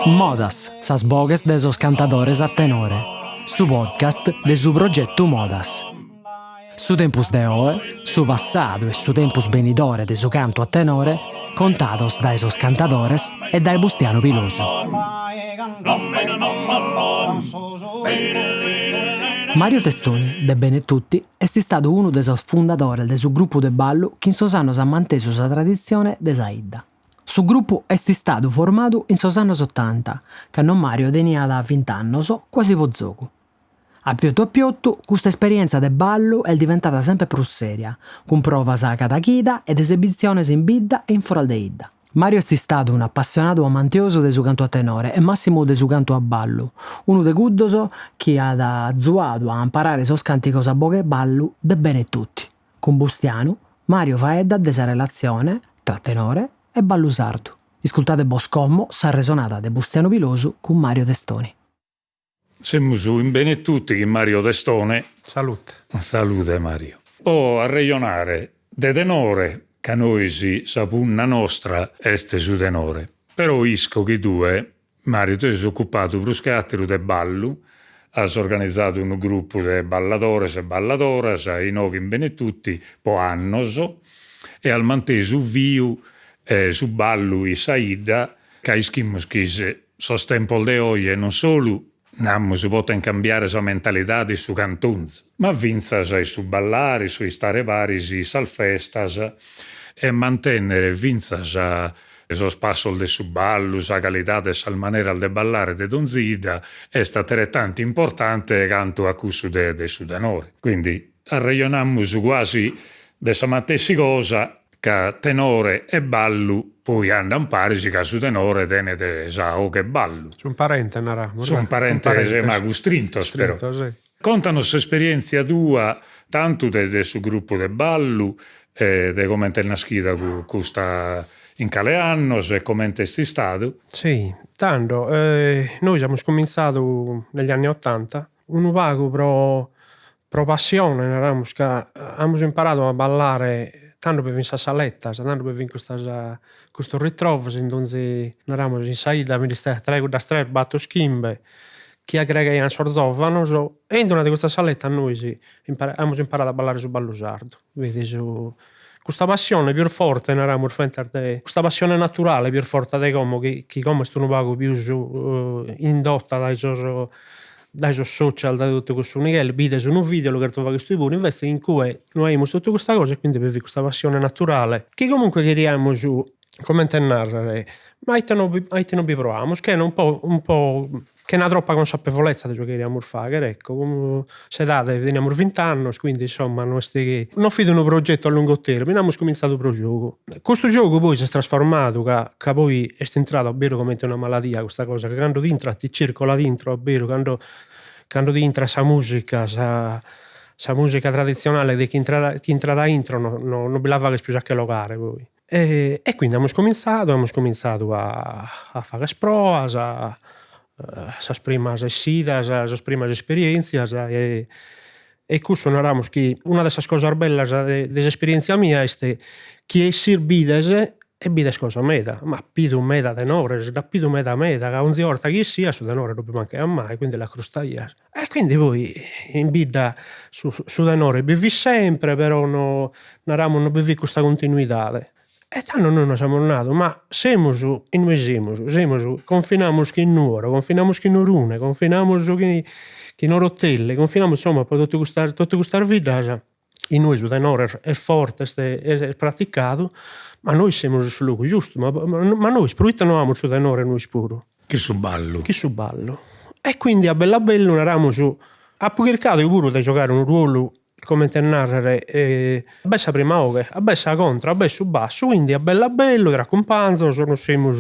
Modas, sas boghes de sos cantadores a tenore, su podcast de su progetu Modas. Su tempus de oe, su passadu e su tempus benidore de su cantu a tenore contados dae sos cantadores e dae Bustianu Pilosu. Mario Testoni, de Benetutti, est istadu unu de sos fundadores de su grupu de ballu chi in sos annos at mantesu sa traditzione de sa 'idda. Su grupu est istadu formadu in sos annos otanta, cando Mario teniat vint'annos, quasi po zogu. A piotu a piotu, custa esperièntzia de ballu est diventada semper prus sèria, cun provas cada chida ed esibitziones in bidda e in foras de 'idda. Mario est istadu un'apassionadu amantiosu de su cantu a tenore e màssimu de su cantu a ballu, unu de cuddos chi at azuadu a amparare sos càntigos a boghe 'e ballu de Benetutti. Cun Bustianu, Mario faeddat de sa relatzione tra tenore e ballu sardu. Iscultade bos como s'arresonada de Bustianu Pilosu cun Mario Testoni. Semus in Benetutti chin Mario Testone. Salute. Salude Mario. Po arrejonare de tenore, ca nois sa punna nostra est su tenore, però isco chi tue, Mario, ti ses ocupadu prus che ateru de ballu, as organizadu unu grupu de balladores e balladoras inoghe in Benetutti po annos e as mantesu viu su ballu in sa 'idda, ca ischimus chi Sos tempos de oje non solu, namus, poten cambiare sa mentalidade in su cantonzu, ma fintzas in su ballare, in su istare paris in sas festas e mantennere fintzas sos passos de su ballu, sa calidade e sas maneras de ballare de donzi 'idda est ateretantu importante cantu a cussu de su tenore. Quindi arrejonamus quasi de sa matessi cosa Ca tenore e ballu poi andan paris ca su tenore tenet sa 'oghe 'e ballu. Sun parentes naramus. Sun parentes ma custrintos però. Contanos s'esperientzia tua tantu de su gruppu de ballu e de comente est naschida custa in cale annos e comente est istadu. Si, tando nois amus cumintzadu negli anni ottanta unu pagu pro Pro passione naramus ca amus imparadu a ballare tando bi fin sas saletas, tando bi fin custas custos ritrovos in donzi naramus in sa 'idda bi nd'istaiat tra cuddas tres bator chimbe chi agregaian sos zovanos e in d'una de custas saletas nois amus imparadu a ballare su ballu sardu, fit su custa passione pius forte naramus fentas de custa passione naturale pius forte de como chi chi como est unu pagu pius indotta dae sos dae sos social, dae totu cussu nighel, bides unu video, lu cherzo fagher tui puru, invece in cue no aimus totu custa cosa e quindi bi fit custa passione naturale chi comunque cheriamus, comente narrer, ma ite no a ite no bi proamus, chena un po un po chena troppa consapevolezza de su chi cheriamus fagher, ecco, s'edade teniamus vint'annos, quindi insomma no est chi, non fit unu progetu a lungo termine, amus cuminzadu pro giogu. Custu giogu poi s'est trasformadu ca ca poi est intradu a beru comente una maladia custa cosa, ca cando t'intrat ti circolat intro a beru, cando cando ti intrat sa musica sa sa musica tradizionale ti ch'intrat ti intrat a intro no no non bi la faghes pius a che l'ogare poi. E e quindi amus cominzadu amus cominzadu a a fagher proas sas primas 'essidas sas primas esperientzias e E cussu naramus chi una de sas cosas bellas de s'esperientzia mia est chi 'essis bides e bides cosa meda, ma bido meda tenores, nd'apo bidu meda meda, ca 'onzi 'orta chi 'essia su tenore non bi mancaiat mai, quindi l'acrustaias. E quindi poi in bidda su su tenore bi fit sempre, però no naramus no bi fit custa continuidade. E tando nois nos amus nadu, ma semus inue semus, semus, confinamus chin Nuoro, confinamus chin Orune, confinamus chin chin Orotelli, confinamus insomma pro totu custas totu custas biddas inue su tenore est forte est est praticadu, ma nois semus in su logu giustu, ma ma nois proite no amus su tenore nois puru? Chin su ballu. Chin su ballu. E quindi a bellu a bellu naramus, apo chircadu eo puru de giogare unu ruolu comente a narrer, b'est sa prima 'oghe, b'est sa contra, b'est su bassu, quindi a bellu a bellu tra cumpanzos nos semus,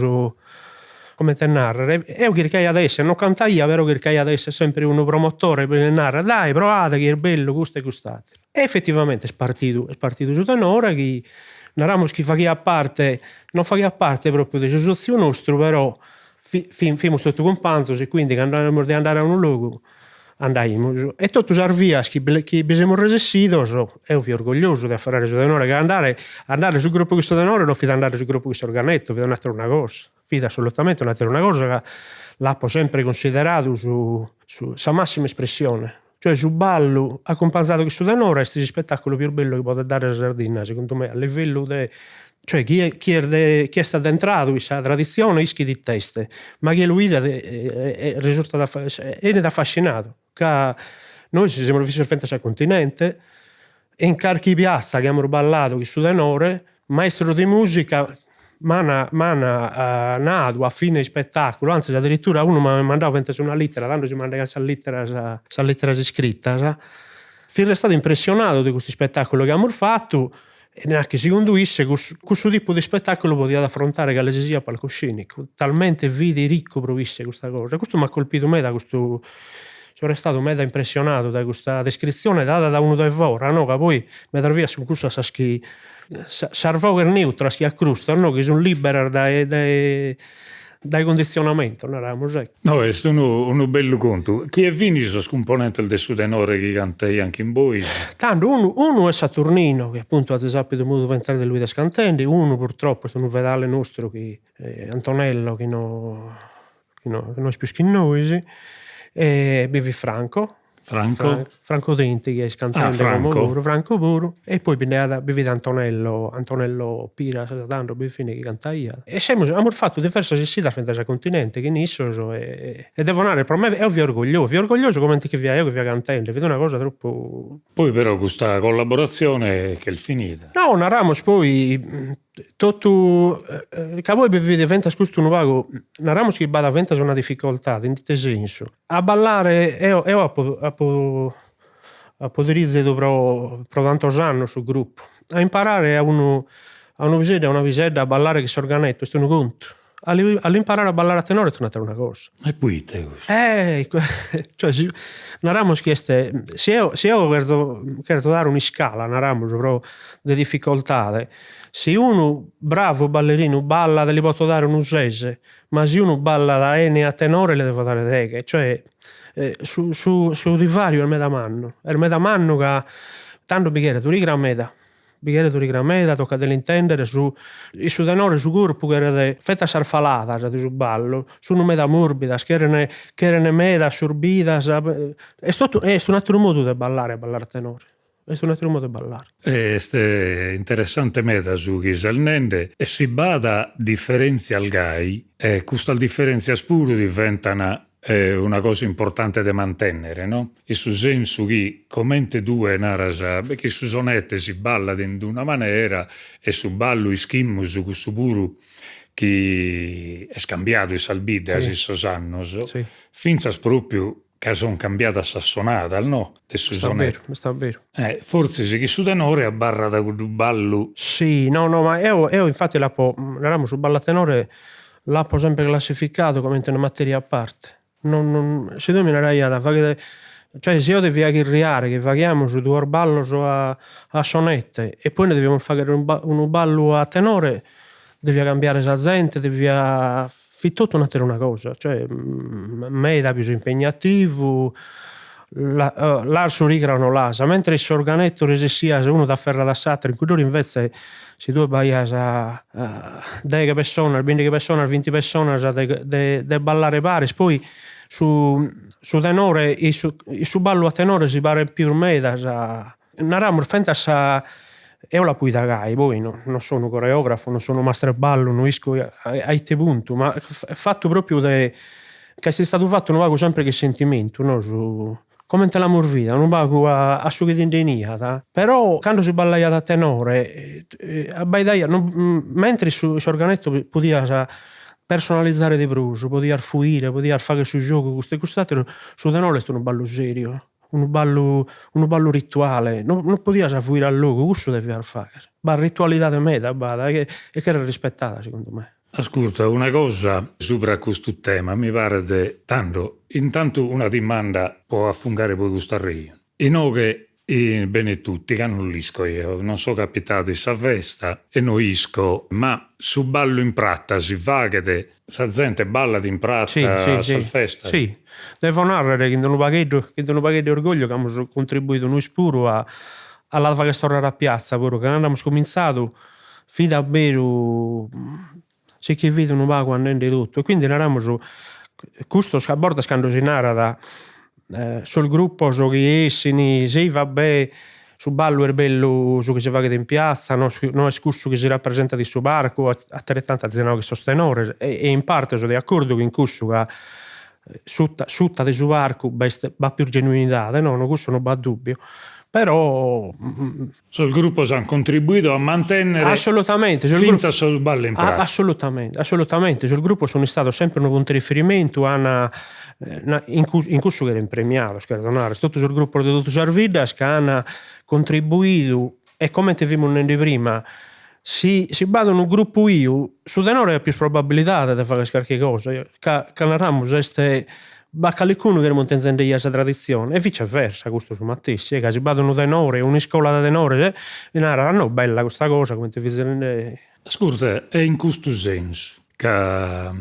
comente a narrer, eo chircaia de esser, non cantaia, però chircaia de esser sempre unu promotore pro narrer, dai proade chi est bellu custu e cust'ateru. E effettivamente est partidu, est partidu su tenore chi naramus chi faghiat parte, non faghiat parte propriu de su sotziu nostru, però fimus totu cumpanzos e quindi cando aiamus de andare a unu logu. Andaimus e totu sas vias chi chi bi semus resessidos, eo fia orgogliosu de aferrare su tenore, ca andare andare su gruppu cun su tenore non fit andare su gruppu cun s'organetto, fit un'atera cosa, fit assolutamente un'atera cosa ca l'apo sempre cunsideradu su su sa massima espressione, cioè su ballu acumpanzadu cun su tenore est s'ispetaculu pius bellu chi podet dare sa Sardinna segundu me a livellu de Cioè chie chie est de chie est addentradu in sa traditzione ischit it'est, ma chie lu 'idet risurtat 'enit affascinadu, ca nois semus fissos fintzas a continente e in carchi piatza chi amus balladu chin su tenore, maestros de musica m'an m'an nadu a fine ispettaculu, anzis addirittura unu m'at mandadu finzas una littera, tando si mandaian sas litteras sas litteras iscrittas, fit restadu impressionadu de custu ispettaculu chi amus fatu E nachi segundu isse cussu cussu tipu de ispetaculu podiat afrontare cale si siat palcoscenicu, talmente fit riccu pro isse custa cosa, custu m'at colpidu meda custu, so restadu meda impressionadu dae custa descritzione dada dae unu de fora no, ca poi medas bias sun cussas sas chi sas boghes neutras chi acrustas no, chi sun liberas dae dae dae cunditzionamentos naramus ecco. No, est unu unu bellu contu. Chie fin sos cumponentes de su tenore chi cantaian chin bois? Tando unu unu est Saturnino, chi appuntu azis apidu modu finzas de lu 'ider cantende, unu purtroppo est unu fedale nostru chi Antonello chi no chi no est pius chin nois, e bi fit Franco Franco? Franco Denti chi est cantende ah, como puru, Franco puru, e poi bi nd'aiat, bi fit Antonello, Antonello Piras, tando bi fit chi cantaiat. E semus, amus fatu diversas essidas finzas a continente chin issos e e devo narrer pro me, eo fia orgogliosu, fia orgogliosu comente chi fia eo chi fia cantende, fit una cosa tropu. Poi però custa collaboratzione ch'est finida. No, naramus poi Totu, ca poi bi fit finzas custu unu pagu, naramus chi b'at finzas una dificoltade, in ite sensu, a ballare eo eo apo apo apo dirizidu pro pro tantos annos su gruppu, a imparare a unu a unu piseddu a una pisedda a ballare chin s'organetto est unu contu A l'imparare a ballare a tenore est un'atera cosa. E poite custu? Cioè si naramus chi est, si eo si eo cherzo cherzo dare un'iscala naramus pro de dificoltade, si unu bravu ballerinu ballat li poto dare unu ses, ma si unu ballat 'ene a tenore li devo dare deghe, cioè su su su divariu est meda mannu, est meda mannu ca tando bi cheret urigra meda Bi cheret urigra meda, tocat de l'intendere, su in su tenore su corpu cheret fentas sas faladas de su ballu sun meda murbidas, cheren cheren meda assurbidas, est totu est un'atteru modu de ballare a ballare a tenore, est un'atteru modu de ballare. Est interessante meda su chi ses nende e si b'at diferentzias gai, e custas diferentzias puru diventan una cosa importante de mantennere, no? In su sensu chi, comente tue naras, chi su sonete si ballat in d'una manera e su ballu ischimus cussu puru chi est cambiadu in sas biddas in sos annos, fintzas propriu ca son cambiadas sas sonadas, no? De su sonete. Est beru. Fortzis chi su tenore abarrat cuddu ballu. Si, no no, ma eo eo infati l'apo, naramus su ballu a tenore L'apo sempre classificadu comente una materia a parte, non non si tue mi naraiat faghide, cioè si eo devia chirriare chi faghiamus duos ballos a a sonette e poi nde deviamus fagher unu ballu a tenore, devia cambiare sa zente, devia, fit totu un'atera una cosa, cioè meda pius impegnativu, l'as s'urigra o no l'as, mentres in s'organetto resessias unu t'aferrat a s'ateru, in cudd'ora invece Si tue b'aias deghe pessonas, bindighi pessonas, vinti pessonas de de ballare paris, poi su su tenore in su in su ballu a tenore si paret pius medas, naramus fentas sa eo l'apo 'ida gai, poi no non so unu coreografo, non so unu mastru 'e ballu, no isco a ite puntu, ma est fatu propriu de ca est istadu fatu unu pagu sempre chin sentimentu no su Comente l'amus vida, unu pagu a su chi ti nde 'eniat, però cando si ballaiat a tenore abbaidaiat, mentres s'organetto podias personalizare de prus, podias fuire, podias fagher su giogu custu e cust'ateru, su tenore est unu ballu seriu, unu ballu unu ballu rituale, non podias fuire a logu, cussu devias fagher, b'at ritualidade meda b'at e cheret rispettada segundu me. Ascurta, una cosa subra custu tema mi paret, tando, intantu una dimanda po afungare poi custu arrejonu. Inoghe In Benetutti, ca non l'isco eo, non so capitadu in sa festa e no isco, ma su ballu in prata si faghet, sa zente ballat in prata a sas festas? Si, devo narrer chin d'unu pagheddu chin d'unu pagheddu 'e orgogliu ca amus contribuidu nois puru a a la fagher torrare a piazza puru, ca cando amus cominzadu fit abberu si che fit unu pagu andende totu e quindi naramus custos a bortas cando si narat sos gruppos chi essin, si va be' su ballu est bellu su chi si faghet in piazza, no no est cussu chi si rapresentat in su parcu, ateretantu azis nau chi sos tenores e in parte so de acordu chin cussu ca suta suta de su parcu b'est b'at pius genuinidade, no no cussu no b'at dubbiu, però Sos grupos ant contribuidu a mantènnere Assolutamente, sos fintzas su ballu in prata. Assolutamente, assolutamente, sos grupos sun istados sempre unu puntu 'e riferimentu, an in in cussu cheren premiados, cherzo narrer, totu sos grupos de totu sas biddas ca an contribuidu e comente fimus nende prima, si si b'at unu gruppu 'iu, su tenore at pius probabilidade de fagher carchi cosa, ca ca naramus est B'at calicunu chi est muntenzende 'ia sa traditzione e viceversa, custu su matessi, ca si b'at unu tenore, un'iscola de tenores, si narat, no, bella custa cosa, comente fis nende. Ascurta, e in custu sensu, ca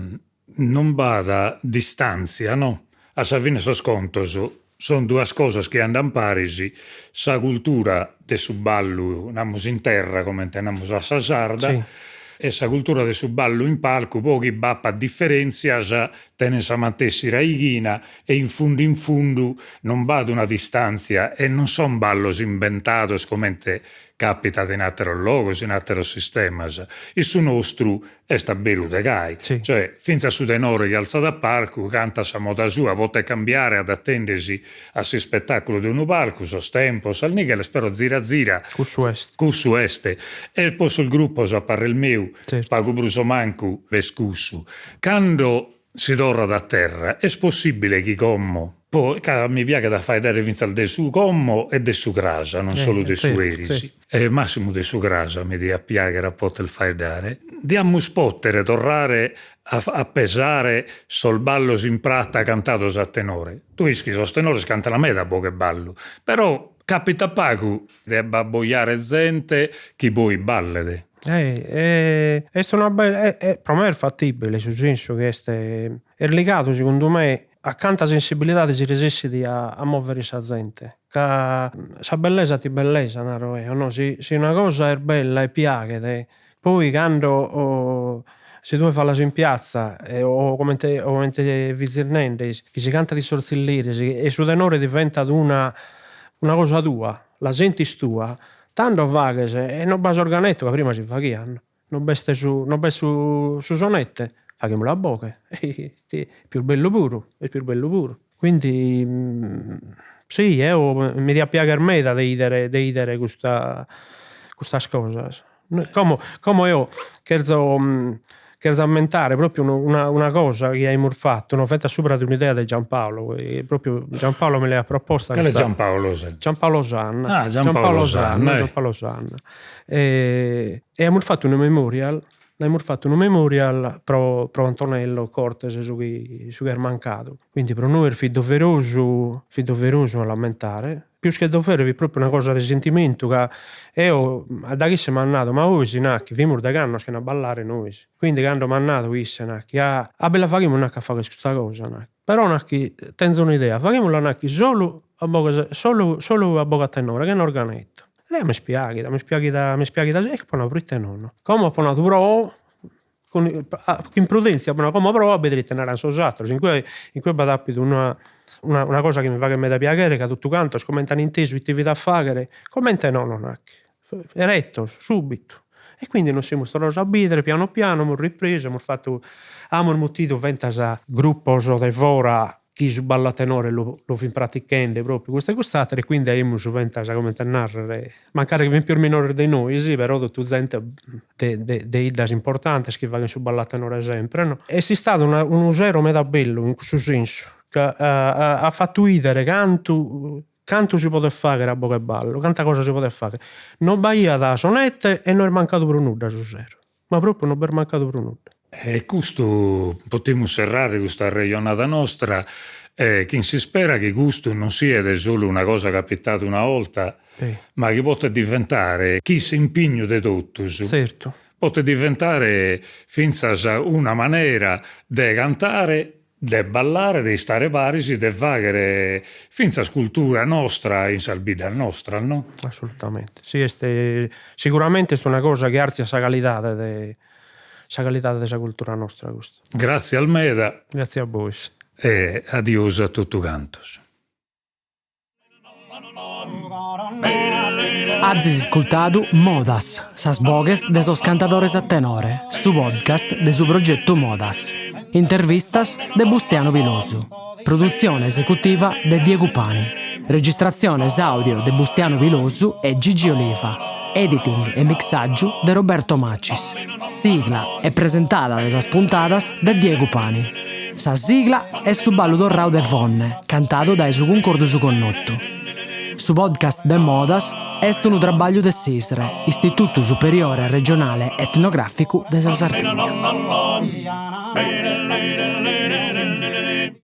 non b'at distàntzia, no? A sa fine 'e sos contos son duas cosas chi andan paris, sa cultura de su ballu, namus in terra, comente namus a sa sarda, e sa cultura de su ballu in palcu, po chi b'apat diferèntzias Tenen sa matessi raighina e in fundu in fundu non b'at una distàntzia e non son ballos imbentados comente capitat in àteros logos, in àteros sistemas. In su nostru est a beru de gai, cioè fintzas su tenore chi altzat a palcu cantat sa moda sua, potet cambiare adattendesi a s'ispetàculu de unu palcu, sos tempos, sas nighelas, però zira zira Cussu est. Cussu est. E po sos grupos a parrer meu pagu prus o mancu est cussu. Cando si torrat a terra est possibile chi como, po ca mi piaghet a faeddare fintzas de su como e de su cras, non solu de su eris, e massimu de su cras mi diat piaghere a poter faeddare, diamus potere torrare a a pesare sos ballos in prata cantados a tenore. Tue ischis sos tenores cantan meda a boghe 'e ballu, però capitat pagu de b'abbojare zente chi poi ballet. Est una bella, pro me est fatibile, in su sensu chi est est ligadu segundu me a canta sensibilidade si resessit a movere in sa zente, ca sa bellesa 'atit bellesa naro eo no, si si una cosa est bella e piaghet, poi cando si tue falas in piazza o comente o comente fizis nende chi si cantat in sos tzilleris e su tenore diventat una una cosa tua, la sentis tua Tando faghes e non b'at s'organetto ca prima si faghiat, non b'est su non b'est su su sonette, faghimus a boghe, pius bellu puru, est pius bellu puru. Quindi si eo mi diat piagher meda de 'idere de 'idere custa custas cosas. Como como eo cherzo Cherzo ammentare propriu una una cosa chi aimus fatu, no feta subra de un'idea de Giampaolo, propriu Giampaolo mi l'aiat proposta. Cale Giampaolo ses? Giampaolo Sanna. Ah, Giampaolo Sanna. Giampaolo Sanna. E aimus fatu unu memorial, aimus fatu unu memorial pro pro Antonello Cortes su chi su chi est mancadu, quindi pro nois fit doverosu fit doverosu a l'ammentare Pius che dovere fit propriu una cosa de sentimentu ca eo a daghi isse m'at nadu, ma 'ois nachi fimus degh'annos chena ballare nois, quindi cando m'at nadu isse nachi a a bi la faghimus nachi a fagher custa cosa nachi, però nachi tenzo un'idea, faghimula nachi solu a boghes solu solu a boghe a tenore chena organetto, e m'est piaghida, m'est piaghida m'est piaghida e apo nadu proite nono, como apo nadu pro cun chin prudenzia apo nadu, como proa a bider ite naran sos atteros, in cue in cue b'at apidu una una cosa chi mi faghet meda piaghere ca totu cantos comente an intesu ite fit a faghere, comente nono nachi, erettos, subitu, e quindi nos semus torrados a bider pianu pianu, amus ripresu, amus fatu, amus mutidu fentas gruppos de fora chi su ballu a tenore lu lu fin pratichende propriu custu e cust'atteru e quindi aimus fentas comente a narrer mancari chi fin pius minores de nois però totu zente de de de 'iddas importantes chi faghen su ballu a tenore sempre no. Est istadu una unu sero meda bellu in cussu sensu ca at fatu 'idere cantu cantu si podet fagher a boghe 'e ballu, canta cosa si podet fagher, non b'aiat sonette e no est mancadu pro nudda su sero, ma propriu non b'est mancadu pro nudda. E custu, potimus serrare custa arrejonada nostra. E chin s'ispera chi custu non siet solu una cosa capitada una 'olta, ma chi potet diventare, chi s'impignu de totus, Tzertu. potet diventare fintzas una manera de cantare, de ballare, de istare paris, de fagher fintzas cultura nostra in sas biddas nostras, no? Assolutamente. Si est, siguramente est una cosa chi artziat sa calidade de sa calidade de sa cultura nostra custu. Gratzias meda. Gratzias a bois. E adiosu a totu cantos. Azis iscultadu Modas, sas boghes de sos cantadores a tenore, su podcast de su progetu Modas. Intervistas de Bustianu Pilosu. Produtzione esecutiva de Diegu Pani. Registratziones àudio de Bustianu Pilosu e Gigi Oliva. Editing e mixàgiu de Roberto Macis. Sigla e presentada de sas puntadas de Diegu Pani. Sa sigla est su ballu torrau de Fonne, cantadu dae su Cuncordu Su Connotu. Su podcast de Modas est unu trabagliu de s'ISRE, Istitutu Superiore Regionale Etnogràficu de sa Sardigna.